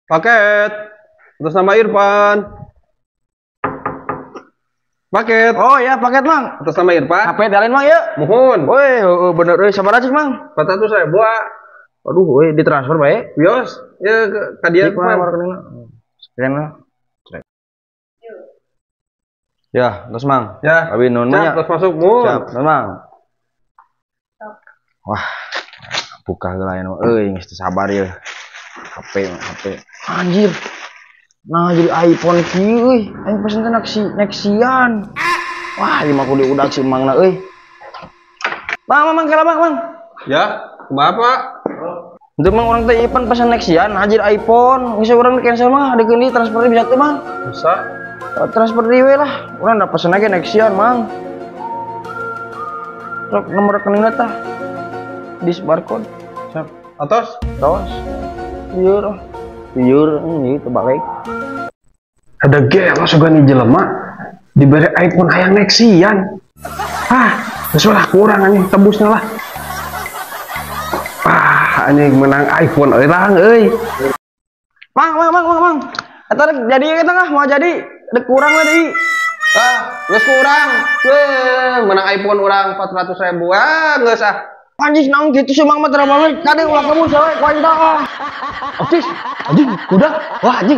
Paket. Atas nama Irfan. Paket. Oh ya, paket, Mang. Atas nama Irfan. HP dalin, Mang, ya. Muhun. Woi, oh, bener euy, sabar aja, Mang. 400 ribu, ah. Aduh, woi, ditransfer bae. Wios. Ya, ka dieu, Mang, Mang. Rekeningna. Scan lah. Ya, terus, Mang. Ya. Abi nuhun Siap, nya. terus masuk, muhun. Siap, nuhun, Mang. Wah, buka heula aya nu euy, geus teu sabar ya. HP, HP. Anjir. Nah, jadi iPhone kieu euy. Aing pesen teh Nexian. Wah, ieu mah kudu udak si Mangna euy. Mang, Mang, Mang, kela, Mang, Mang. Ya, kumaha, Pak? Itu, Mang, urang teh ieu pan pesen Nexian, anjir iPhone. Geus urang di cancel mah, adekeun deui transfer bisa tuh, Mang. Bisa. Transfer deui we lah. Urang da pesen lagi Nexian, Mang. Sok nomor rekeningna tah. Di barcode. Siap. Atos. Tos. Lieur ah. Lieur ini tebalik. Ada gelo sugan nih jelema diberi iPhone hayang Nexian. Ah, geus lah kurang anjing tebusna lah. Ah, anjing menang iPhone urang euy. Mang, Mang, Mang, Mang, Mang. Eta rek jadi kita nggak mau jadi rek kurang lah deui. Ah, geus kurang. Weh, menang iPhone urang 400 ribu. Ah, geus ah. Anjing, naon gitu sih, Mang, mah terlalu kade ulah kamu sawe ku aing ah. Otis, anjing, kuda. Wah, anjing.